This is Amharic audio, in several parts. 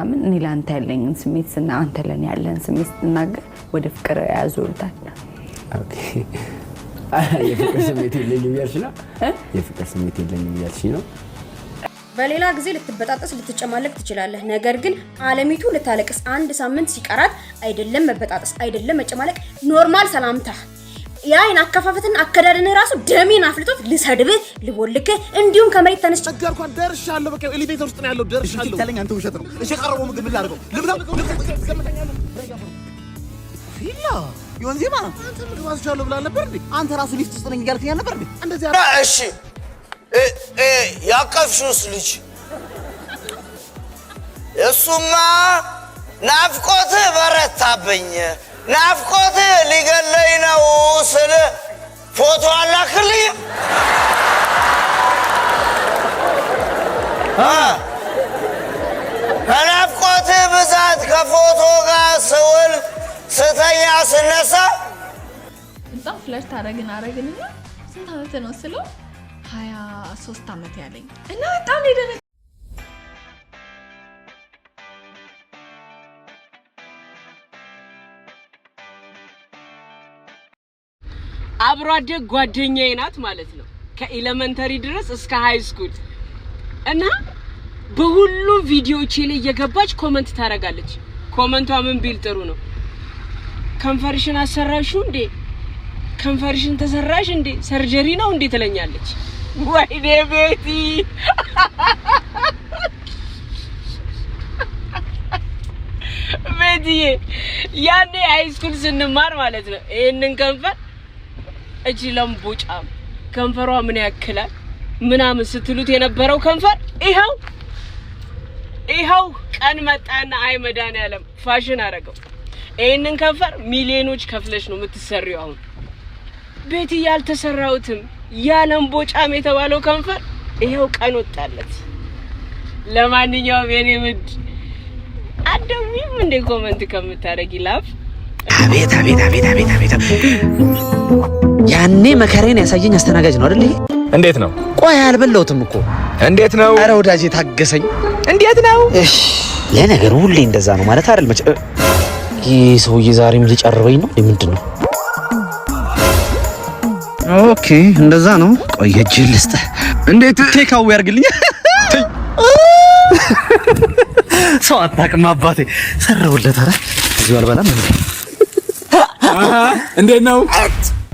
ምናምን እኔ ለአንተ ያለኝን ስሜት ስና አንተ ለእኔ ያለህን ስሜት ስትናገር ወደ ፍቅር ያዞሩታል። Okay። የፍቅር ስሜት የለኝም እያልሽ ነው? የፍቅር ስሜት የለኝም እያልሽ ነው? በሌላ ጊዜ ልትበጣጠስ ልትጨማለቅ ትችላለህ። ነገር ግን አለሚቱ ልታለቅስ አንድ ሳምንት ሲቀራት አይደለም መበጣጠስ፣ አይደለም መጨማለቅ፣ normal ሰላምታ፣ የአይን አከፋፈትና አከዳደን ራሱ ደሜን አፍልቶት ልሰድብህ፣ ልቦልክህ እንዲሁም ከመሬት ተነስቼ ነገርኳት። ደርሻለሁ። በቃ elevator ውስጥ ነው ያለው። ደርሻለሁ። ያለኝ አንተ ውሸት ነው። እሺ የቀረበው ምግብ ምን ላድርገው? ልብላው? ፊላ ይሆን ዜማ። አንተ ምግብ አዝዣለሁ ብላ ነበር እንዴ? አንተ ራሱ ሊፍት ውስጥ ነኝ እያልከኝ አልነበር እንዴ? እንደዚህ እሺ ያቀፍሽውስ ልጅ? እሱማ ናፍቆትህ በረታብኝ፣ ናፍቆትህ ሊገለኝ ነው ስል ፎቶ አላክልኝም? እ ከናፍቆትህ ብዛት ከፎቶ ጋር ስውል ስተኛ ስነሳ። በጣም flirt አረግን አረግንና ስንት ዓመት ነው ስለው 23 ዓመት ያለኝ እና በጣም ነው የደነገጥኩት። አብሮ አደግ ጓደኛዬ ናት ማለት ነው። ከ elementary ድረስ እስከ high school እና በሁሉም ቪዲዮዎቼ ላይ እየገባች comment ታደርጋለች። Comment ቷ ምን ቢል ጥሩ ነው? ከንፈርሽን አሰራሽው እንዴ? ከንፈርሽን ተሰራሽ እንዴ? Surgery ነው እንዴ ትለኛለች። ወይኔ ቤቲ፣ ቤቲዬ፣ ያኔ high school ስንማር ማለት ነው ይህንን ከንፈር እጅ ለምቦጫም ከንፈሯ ምን ያክላል ምናምን ስትሉት የነበረው ከንፈር ይኸው ይኸው ቀን መጣና አይ መድኃኒዓለም ፋሽን አደረገው። ይህንን ከንፈር ሚሊዮኖች ከፍለሽ ነው የምትሰሪው። አሁን ቤቲ ያልተሰራሁትም ያ ለምቦጫም የተባለው ከንፈር ይኸው ቀን ወጣለት። ለማንኛውም የኔ ምድ አትደውይም እንደ comment ከምታደርጊ ላፍ አቤት አቤት አቤት አቤት አቤት! ያኔ መከራዬን ያሳየኝ አስተናጋጅ ነው አይደል? ይሄ እንዴት ነው? ቆይ አልበላሁትም እኮ። እንዴት ነው? ኧረ ወዳጄ ታገሰኝ። እንዴት ነው? እሺ ለነገሩ ሁሌ እንደዛ ነው ማለት አይደል? መቼ ይህ ሰውዬ ዛሬም ሊጨርበኝ ነው? ምንድን ነው? Okay እንደዛ ነው። ቆይ እጅህን ልስጥህ። እንዴት? Take away ያርግልኝ። ሰው አታውቅም አባቴ። ሰራሁለት። ኧረ እዚሁ አልበላም እንዴ? እንዴት ነው?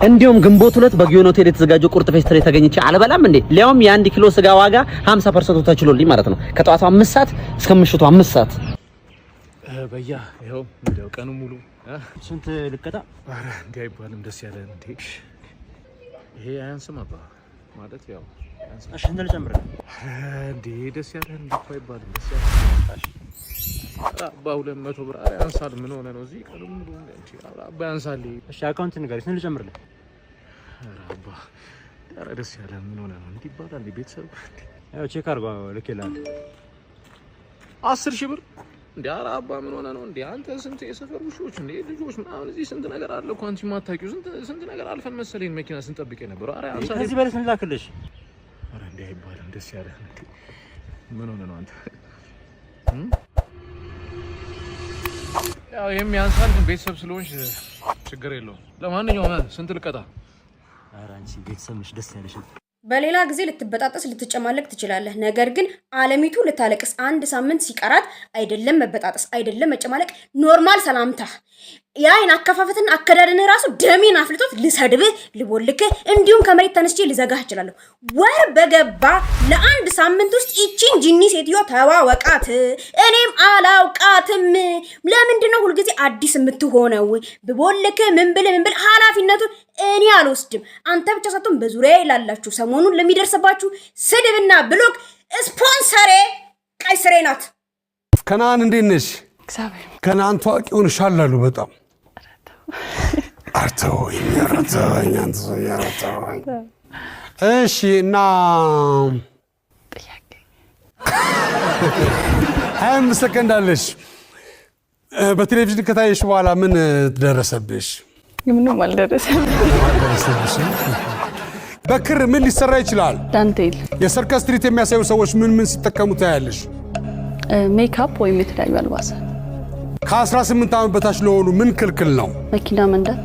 እንዲሁም ግንቦት 2 በጊዮን ሆቴል የተዘጋጀው ቁርጥ fest ላይ ተገኝቼ አልበላም እንዴ? ሊያውም የ1 ኪሎ ስጋ ዋጋ 50% ተችሎልኝ ማለት ነው። ከጠዋቱ 5 ሰዓት እስከ ምሽቱ 5 ሰዓት። በያ ይኸው እንደው ቀኑ ሙሉ ስንት ልቀጣ? ኧረ እንዲህ አይባልም። ደስ ያለ እንዴ። ይሄ አያንስም አባ፣ ማለት ያው አያንስም። እሺ ስንት ልጨምር? ኧረ እንዴ ደስ ያለ እንዴ እኮ አይባልም። ደስ ያለ ኧረ አባ 200 ብር ኧረ ያንሳል። ምን ሆነ ነው እዚህ ቀኑ ሙሉ እንዴ? ኧረ አባ ያንሳል። እሺ account ንገሪኝ፣ ስንት ልጨምርልህ? ኧረ አባ ኧረ ደስ ያለ ምን ሆነ ነው እንዲህ ይባላል እንዴ? ቤተሰብ ያው check አድርጎ ልኬልሃለሁ። 10,000 ብር እንዴ? ኧረ አባ ምን ሆነ ነው እንዴ? አንተ ስንት የሰፈር ውሾች እንዴ ልጆች ምናምን እዚህ ስንት ነገር አለ እኮ አንቺ የማታውቂው ስንት ስንት ነገር አልፈን መሰለኝ መኪና ስንጠብቅ የነበረው። ኧረ ያንሳል። ከዚህ በላይ ስንት ላክልሽ? ኧረ እንዲህ አይባልም። ደስ ያለ እንዴ ምን ሆነ ነው አንተ? ያው ይሄም ያንሳል፣ ግን ቤተሰብ ስለሆንሽ ችግር የለውም። ለማንኛውም ስንት ልቀጣ? ኧረ አንቺ ቤተሰብ ነሽ፣ ደስ ያለሽ። በሌላ ጊዜ ልትበጣጠስ ልትጨማለቅ ትችላለህ። ነገር ግን አለሚቱ ልታለቅስ አንድ ሳምንት ሲቀራት አይደለም መበጣጠስ፣ አይደለም መጨማለቅ፣ normal ሰላምታ፣ የአይን አከፋፈትና አከዳደን ራሱ ደሜን አፍልቶት ልሰድብህ፣ ልቦልክህ እንዲሁም ከመሬት ተነስቼ ልዘጋህ እችላለሁ። ወር በገባ ለአንድ ሳምንት ውስጥ ይቺን ጂኒ ሴትዮ ተዋወቃት። እኔም አላውቃትም። ለምንድን ነው ሁልጊዜ አዲስ የምትሆነው? ብቦልክህ ምን ብልህ ምን ብልህ ኃላፊነቱን እኔ አልወስድም። አንተ ብቻ ሳትሆን በዙሪያ ላላችሁ ሰሞኑን ለሚደርስባችሁ ስድብና block ስፖንሰሬ ቀይ ስሬ ናት። ከነአን እንዴት ነሽ? እግዚአብሔር። ከነአን ታዋቂ ሆነሻል አሉ። በጣም አርተወኝ አርተወኝ አንተ ሰውዬ አርተወኝ። እሺ እና ጥያቄ 25 ሰከንድ አለሽ። በቴሌቪዥን ከታየሽ በኋላ ምን ደረሰብሽ? ምንም አልደረሰም። አልደረሰብሽም? በክር ምን ሊሰራ ይችላል? ዳንቴል። የሰርከስ ትርኢት የሚያሳዩ ሰዎች ምን ምን ሲጠቀሙ ታያለሽ? ሜካፕ ወይም የተለያዩ አልባሳት። ከ18 ዓመት በታች ለሆኑ ምን ክልክል ነው? መኪና መንዳት።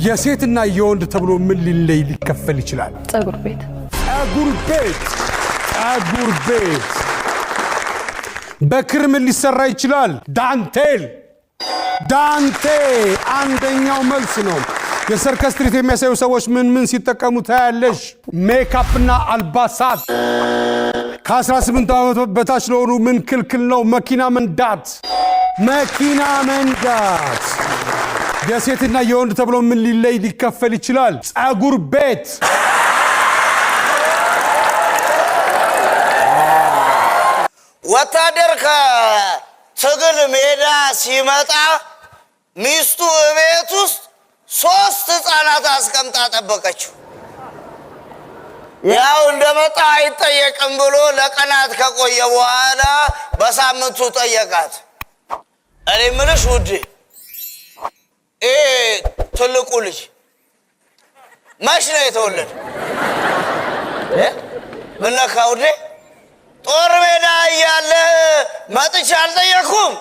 የሴትና የወንድ ተብሎ ምን ሊለይ ሊከፈል ይችላል? ፀጉር ቤት። ፀጉር ቤት። ፀጉር ቤት። በክር ምን ሊሰራ ይችላል? ዳንቴል። ዳንቴል አንደኛው መልስ ነው። የሰርከስ ትርኢት የሚያሳዩ ሰዎች ምን ምን ሲጠቀሙ ታያለሽ? ሜካፕና አልባሳት። ከ18 ዓመት በታች ለሆኑ ምን ክልክል ነው? መኪና መንዳት። መኪና መንዳት። የሴትና የወንድ ተብሎ ምን ሊለይ ሊከፈል ይችላል? ፀጉር ቤት። ወታደር ከትግል ሜዳ ሲመጣ ሚስቱ እቤት ውስጥ 3 ህፃናት አስቀምጣ ጠበቀችው። ያው እንደመጣ አይጠየቅም ብሎ ለቀናት ከቆየ በኋላ በሳምንቱ ጠየቃት። እኔ የምልሽ ውዴ፣ ይሄ ትልቁ ልጅ መች ነው የተወለደ? ምን ነካ ውዴ? ጦር ሜዳ እያለ መጥቼ አልጠየቅኩም?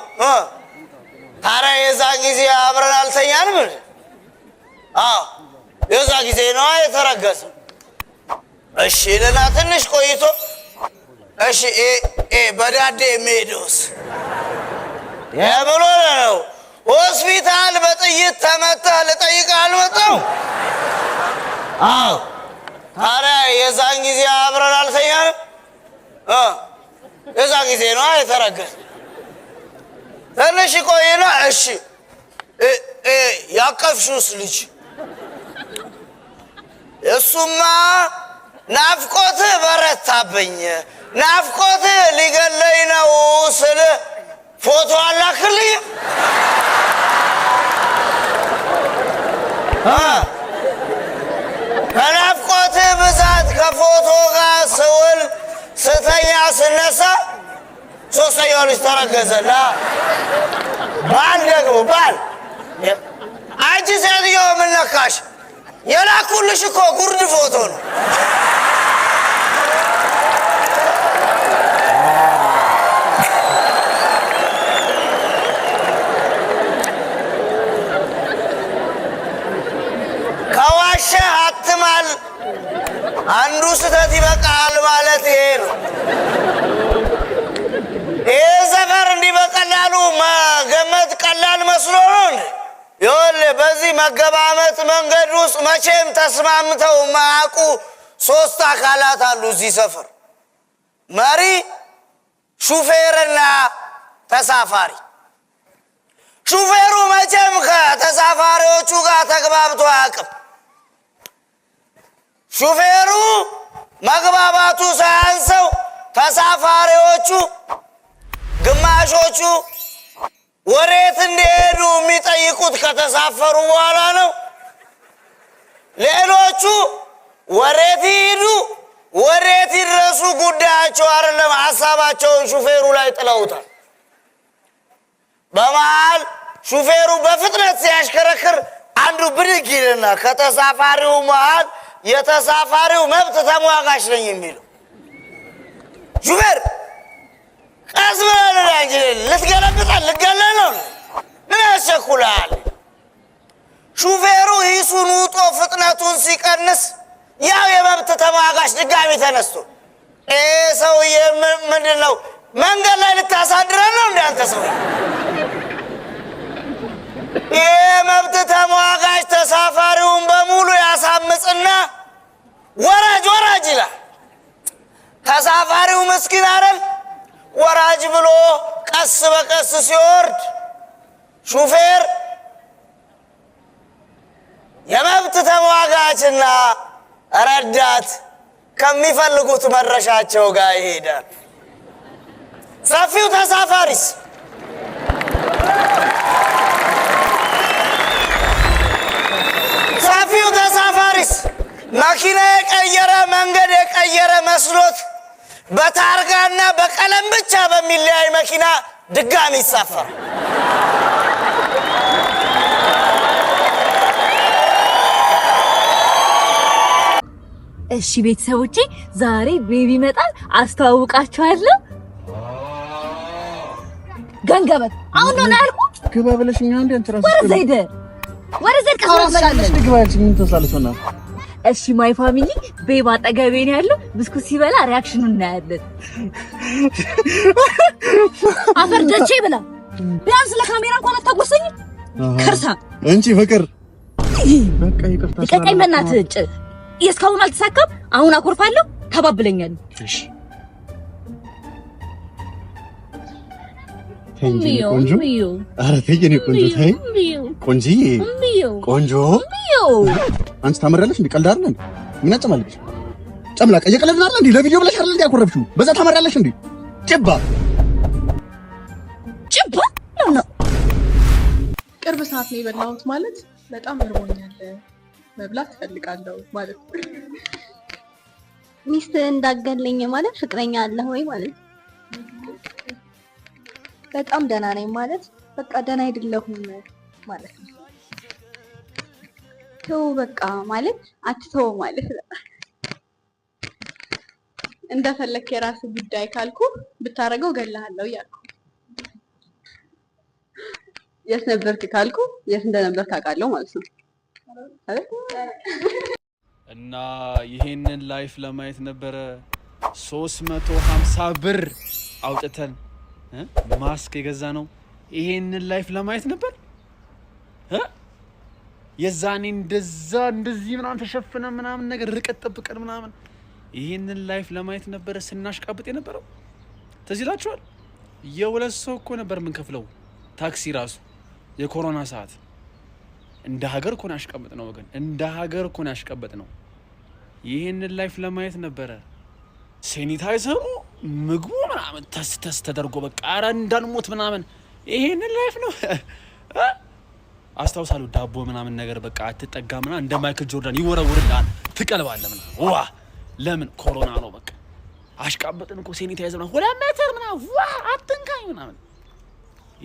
ታዲያ የዛ ጊዜ አብረን አልተኛንም? አዎ የዛ ጊዜ ነዋ የተረገዘው። እሺ ይልና ትንሽ ቆይቶ እሺ በዳዴ የሚሄደውስ የምን ሆነህ ነው? ሆስፒታል በጥይት ተመተህ ልጠይቅህ አልመጣሁም? አዎ ታዲያ የዛን ጊዜ አብረን አልተኛንም? የዛ ጊዜ ነዋ የተረገዘው። ትንሽ ቆይና እሺ ያቀፍሽውስ ልጅ? እሱማ ናፍቆትህ በረታብኝ፣ ናፍቆትህ ሊገለኝ ነው ስልህ ፎቶ አላክልኝም? ከናፍቆትህ ብዛት ከፎቶ ጋር ስውል ስተኛ ስነሳ 3ኛው ልጅ ተረገዘና ባል ደግሞ ባል አንቺ ሴትዮ ምን ነካሽ? የላኩልሽ እኮ ጉርድ ፎቶ ነው። ከዋሸህ አትማል፣ አንዱ ስህተት ይበቃል ማለት ይሄ ነው። ይሄ ሰፈር እንዲህ በቀላሉ መገመት ቀላል መስሎ ነው እንዴ? ይኸውልህ በዚህ መገባመት መንገድ ውስጥ መቼም ተስማምተው የማያውቁ 3 አካላት አሉ እዚህ ሰፈር፣ መሪ፣ ሹፌርና ተሳፋሪ። ሹፌሩ መቼም ከተሳፋሪዎቹ ጋር ተግባብቶ አያውቅም። ሹፌሩ መግባባቱ ሳያንሰው ተሳፋሪዎቹ ግማሾቹ ወዴት እንደሄዱ የሚጠይቁት ከተሳፈሩ በኋላ ነው። ሌሎቹ ወዴት ይሂዱ ወዴት ይድረሱ ጉዳያቸው አይደለም፣ ሐሳባቸውን ሹፌሩ ላይ ጥለውታል። በመሃል ሹፌሩ በፍጥነት ሲያሽከረክር አንዱ ብድግ ይልና ከተሳፋሪው መሃል የተሳፋሪው መብት ተሟጋች ነኝ የሚለው ሹፌር ቀስ ብለህ ንዳ እንጂ ልትገለብጠን ልትገለን ነው፣ ምን ያስቸኩልሃል? ሹፌሩ ሂሱን ውጦ ፍጥነቱን ሲቀንስ ያው የመብት ተሟጋች ድጋሚ ተነስቶ ይሄ ሰውዬ ምንድን ነው መንገድ ላይ ልታሳድረን ነው እንደ አንተ ሰውዬ? ይሄ መብት ተሟጋች ተሳፋሪውን በሙሉ ያሳምጽና ወራጅ ወራጅ ይላል። ተሳፋሪው ምስኪን አይደል? ወራጅ ብሎ ቀስ በቀስ ሲወርድ ሹፌር የመብት ተሟጋችና ረዳት ከሚፈልጉት መድረሻቸው ጋር ይሄዳል። ሰፊው ተሳፋሪስ ሰፊው ተሳፋሪስ መኪና የቀየረ መንገድ የቀየረ መስሎት በታርጋና በቀለም ብቻ በሚለያይ መኪና ድጋሚ ይሳፈራል። እሺ ቤተሰቦቼ፣ ዛሬ ቤቢ ይመጣል፣ አስተዋውቃችኋለሁ። ገንገበት አሁን ነው ያልኩህ። ግባ ብለሽኛ እንዴ አንቺ ራስሽ ወደዛ ሂድ፣ ወደዛ ሂድ። ቀስ ብለህ ትበላለህ። ግባ ያልሽኝ ምን ትመስላለች? በእናትህ። እሺ my family፣ babe አጠገቤ ነው ያለው። ብስኩት ሲበላ reaction ኑን እናያለን። አፈር ደቼ ብላ። ቢያንስ ለካሜራ እንኳን አታጎርሰኝም። ከርሳ። እንቺ ፍቅር በቃ ይቅርታ። ልቀቀኝ በእናትህ። የእስካሁኑ አልተሳካም። አሁን አኮርፋለሁ። ታባብለኛለህ። እሺ ተይ እንጂ የኔ ቆንጆ። ኧረ ተይ የኔ ቆንጆ ተይ። ቆንጂዬ ቆንጆ፣ አንቺ ታመሪያለሽ እንዴ? ቀልድ አይደል እንዴ? ምን አጨማለቅሽ? ጨምላቃ፣ እየቀለድን አይደል እንዴ? ለቪዲዮ ብለሽ አይደል እንዴ ያኮረፍሽው? በዛ ታመሪያለሽ እንዴ? ጭባ። ጭባ ነው። ቅርብ ሰዓት ነው የበላሁት ማለት በጣም እርቦኛል፣ መብላት እፈልጋለሁ ማለት ነው። ሚስት እንዳገለኝ ማለት ፍቅረኛ አለህ ወይ ማለት ነው። በጣም ደህና ነኝ ማለት በቃ ደህና አይደለሁም ማለት ነው። ተው በቃ ማለት አትተው ማለት ነው። እንደፈለክ የራስ ጉዳይ ካልኩ ብታረገው እገልሃለሁ እያልኩ። የት ነበርክ ካልኩ የት እንደነበርክ አውቃለሁ ማለት ነው። እና ይሄንን life ለማየት ነበረ 350 ብር አውጥተን ማስክ የገዛነው። ይሄንን life ለማየት ነበር እ? የዛኔ እንደዛ እንደዚህ ምናምን ተሸፍነ ምናምን ነገር ርቀት ጠብቀን ምናምን ይሄንን life ለማየት ነበረ ስናሽቃብጥ የነበረው። ትዝ ይላችኋል? የሁለት ሰው እኮ ነበር የምንከፍለው ታክሲ ራሱ የኮሮና ሰዓት። እንደ ሀገር እኮ ነው ያሽቀበጥነው ወገን፣ እንደ ሀገር እኮ ነው ያሽቀበጥነው። ይህንን life ለማየት ነበረ ሴኒታይዘሩ ምግቡ ምናምን ተስ ተስ ተደርጎ በቃ ኧረ እንዳንሞት ምናምን ይሄንን life ነው እ? አስታውሳለሁ። ዳቦ ምናምን ነገር በቃ አትጠጋ ምናምን፣ እንደ ማይክል ጆርዳን ይወረውርልሃል፣ ትቀልባለህ ምናምን። ዋ ለምን? ኮሮና ነው። በቃ አሽቃበጥን እኮ። ሴኒታይዘር ምናምን 2 ሜትር ምናምን፣ ዋ አትንካኝ ምናምን።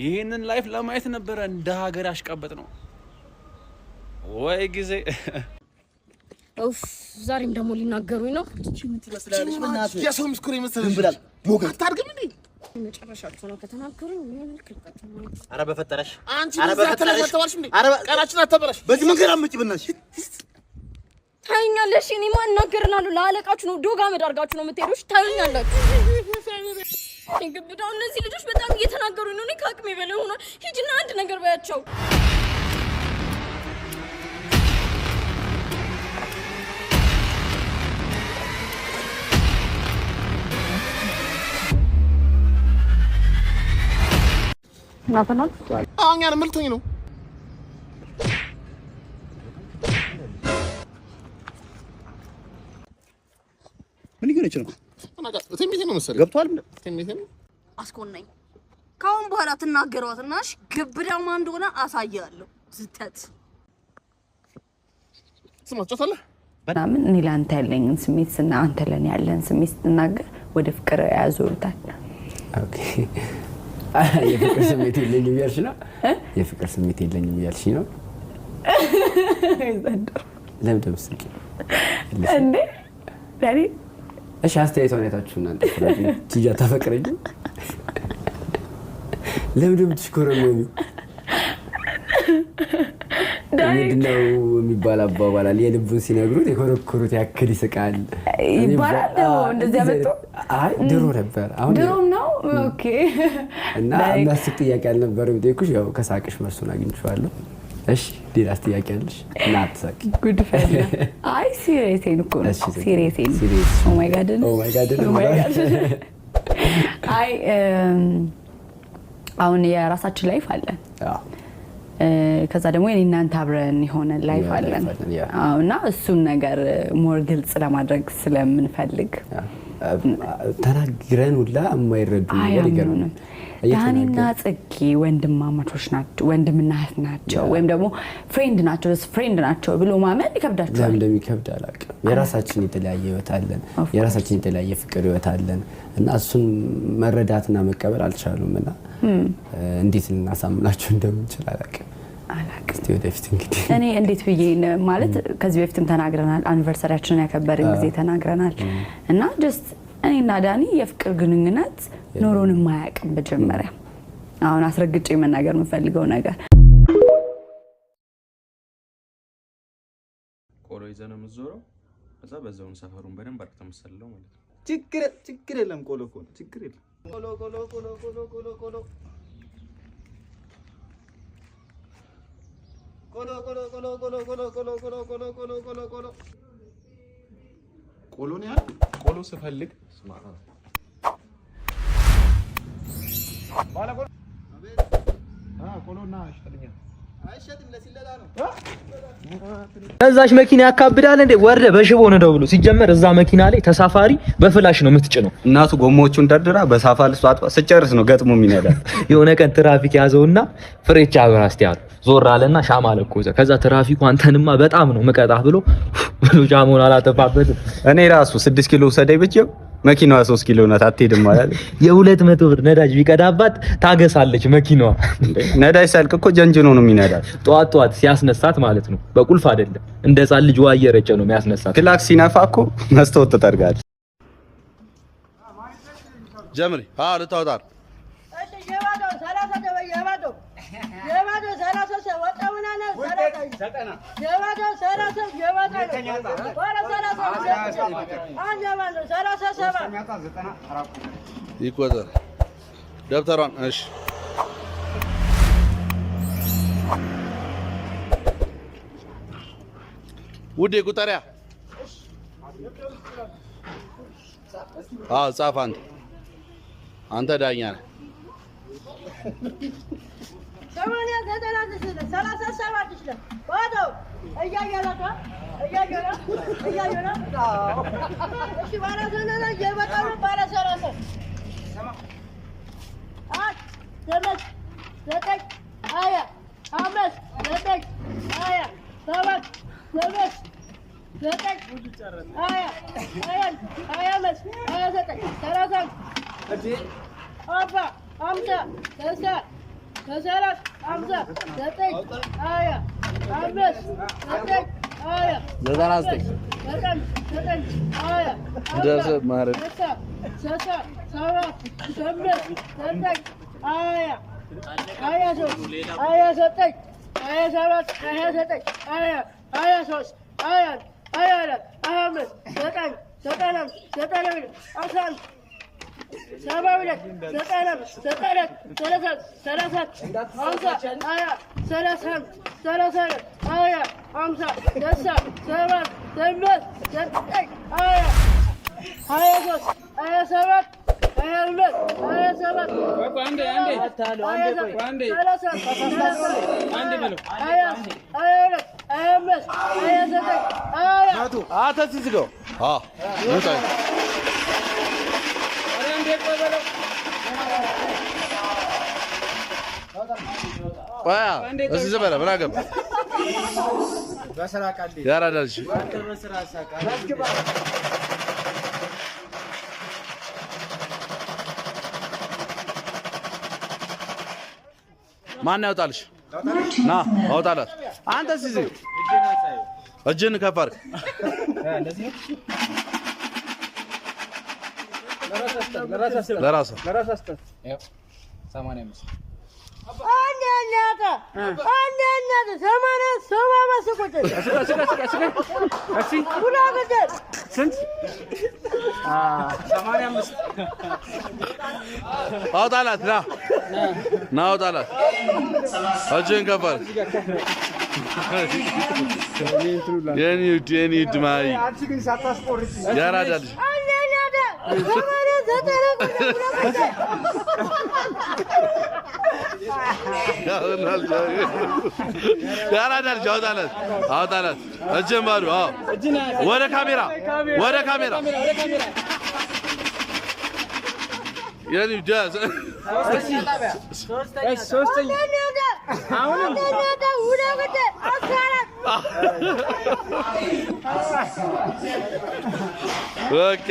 ይህንን life ለማየት ነበረ እንደ ሀገር ያሽቃበጥነው። ወይ ጊዜ! ኡፍ፣ ዛሬም ደግሞ ሊናገሩኝ ነው። የሰው ሚስት እኮ ነው የመሰለሽ። ብላል ቦጋ አታድግም እንዴ? መጨረሻቸው ነው ከተናገሩኝ። ምን ልክልበት ነው? ኧረ በፈጠረሽ! አንቺ ኧረ በዚህ በፈጠረሽ! አተላሽ እንዴ? ኧረ ቀናችን አታበላሽ። በዚህ መንገድ አትምጪ በእናትሽ። ታዩኛለሽ። እኔማ እናገርናለሁ። ለአለቃችሁ ነው ዶግ አመድ አድርጋችሁ ነው የምትሄዱሽ። ታዩኛላችሁ። ግብዳው እነዚህ ልጆች በጣም እየተናገሩኝ ነው። እኔ ከአቅሜ በላይ ሆኗል። ሂጂና አንድ ነገር በያቸው። አሁን ያን ምን ልትሆኝ ነው? ምን እየሆነች ነው? ትንቢቴ ነው መሰለኝ። ገብቶሃል? ትንቢቴ ነው። አስኮናኝ። ከአሁን በኋላ ትናገሯትና እሺ፣ ግብዳማ እንደሆነ አሳያለሁ። ዝተት። ስማ፣ ትጫወታለህ? ምናምን እኔ ለአንተ ያለኝን ስሜት ስና አንተ ለእኔ ያለህን ስሜት ስትናገር ወደ ፍቅር ያዞሩታል። Okay። የፍቅር ስሜት የለኝም እያልሽ ነው? የፍቅር ስሜት የለኝም እያልሽ ነው? ለምን ደምስቂ? እንዴ ዳኒ! እሺ፣ አስተያየቷን አይታችሁ እናንተ ፍረዱ። ቲጂ አታፈቅረኝም? ለምን ደምትሽኮረመሚ? ምንድነው የሚባል አባባል አለ። የልቡን ሲነግሩት የኮረኮሩት ያክል ይስቃል ይባላል። ደግሞ እንደዚህ ያመጡ? አይ፣ ድሮ ነበር። አሁን ድሮም ነው። Okay። እና የሚያስቅ ጥያቄ አልነበረም የጠየኩሽ። ያው ከሳቅሽ መልሱን አግኝቼዋለሁ። እሺ፣ ሌላስ ጥያቄ አለሽ? እና አትሳቂ። ጉድ ፈላ። አይ፣ serious ኤን እኮ ነው። እሺ፣ serious ኤን። Serious። Oh my God. Oh my God. Oh my God. አይ፣ አሁን የራሳችን life አለን። ከዛ ደግሞ እኔ እናንተ አብረን የሆነ life አለን። Life አለን፣ yeah። አዎ፣ እና እሱን ነገር more ግልጽ ለማድረግ ስለምንፈልግ። ተናግረን ሁላ የማይረዱ ነገር ይገርማል። አያምኑንም። ዳኒና ጽጌ ወንድማማቾች ናቸው፣ ወንድምና እህት ናቸው፣ ወይም ደግሞ friend ናቸው፣ friend ናቸው ብሎ ማመን ይከብዳቸዋል። ለምን እንደሚከብድ አላውቅም። የራሳችን የተለያየ ህይወት አለን፣ የራሳችን የተለያየ ፍቅር ህይወት አለን እና እሱን መረዳትና መቀበል አልቻሉም እና እንዴት ልናሳምናቸው እንደምንችል አላውቅም። እስቲ ወደፊት እንግዲህ። እኔ እንዴት ብዬ ማለት ከዚህ በፊትም ተናግረናል። Anniversary ያችንን ያከበርን ጊዜ ተናግረናል እና just እኔና ዳኒ የፍቅር ግንኙነት ኖሮን የማያውቅም መጀመሪያ። አሁን አስረግጬ መናገር የምፈልገው ነገር። ቆሎ ይዘህ ነው የምትዞረው። ከዛ በዛውን ሰፈሩን በደንብ አድርገህ መሰልለው ማለት ነው። ችግር የለም። ቆሎ እኮ ነው፣ ችግር የለም። ቆሎ ቆሎ ቆሎ ቆሎ ቆሎ ቆሎ ቆሎ ቆሎ ቆሎ ቆሎ ቆሎ ቆሎ ቆሎ ቆሎ ቆሎ ቆሎ ቆሎ ቆሎ ነው ያልክ? ቆሎ ስፈልግ ስማ፣ ቆሎና ይሸጥልኛል። አይሸጥም፣ ለሲለላ ነው። እዛች መኪና ያካብዳል እንዴ? ወርደ በሽቦ ነው ብሎ ሲጀመር እዛ መኪና ላይ ተሳፋሪ በ flash ነው የምትጭነው። እናቱ ጎማዎቹን ደርድራ በሳፋ ልሷ አጥባ ስጨርስ ነው ገጥሞ የሚነዳ። የሆነ ቀን ትራፊክ ያዘውና ፍሬቻ አብራ እስቲ አለው። ዞር አለና ሻማ ለኮሰ። ከዛ ትራፊኩ አንተንማ በጣም ነው ምቀጣህ ብሎ ብሎ ሻማውን አላጠፋበትም። እኔ ራሱ 6 ኪሎ ውሰደኝ ብቼው መኪናዋ 3 ኪሎ ናት አትሄድም አላለ። የ200 ብር ነዳጅ ቢቀዳባት ታገሳለች መኪናዋ። ነዳጅ ሲያልቅ እኮ ጀንጅኖ ነው የሚነዳት። ጠዋት ጠዋት ሲያስነሳት ማለት ነው፣ በቁልፍ አይደለም፣ እንደ ሕፃን ልጅ ውሃ እየረጨ ነው የሚያስነሳት። ክላክስ ሲነፋ እኮ መስታወት ትጠርጋለች። ጀምሪ። አዎ ልታወጣ ነው። ይቆጠር ደብተሯን። እሺ ውዴ ቁጠሪያ። አዎ ጻፍ። አንተ አንተ ዳኛ ነህ። 99 ደርሰህ ማለት ዝገው እዚህ ዝም በለ። ምን አገባህ? ያራዳ ልጅ ማን ያውጣልሽ? ና አውጣላት። አንተ እዚህ እጅን ከፍ አድርግ። ለራስህ አውጣላት። ና ና አውጣላት። እጅን ከፍ አድርግ። የኔ ውድ የኔ ውድ ማይ ያራዳ ልጅ ያራዳ ልጅ አውጣላት፣ አውጣላት። እጅን ባዶ። አዎ ወደ ካሜራ፣ ወደ ካሜራ የኔ ውድ በቃ።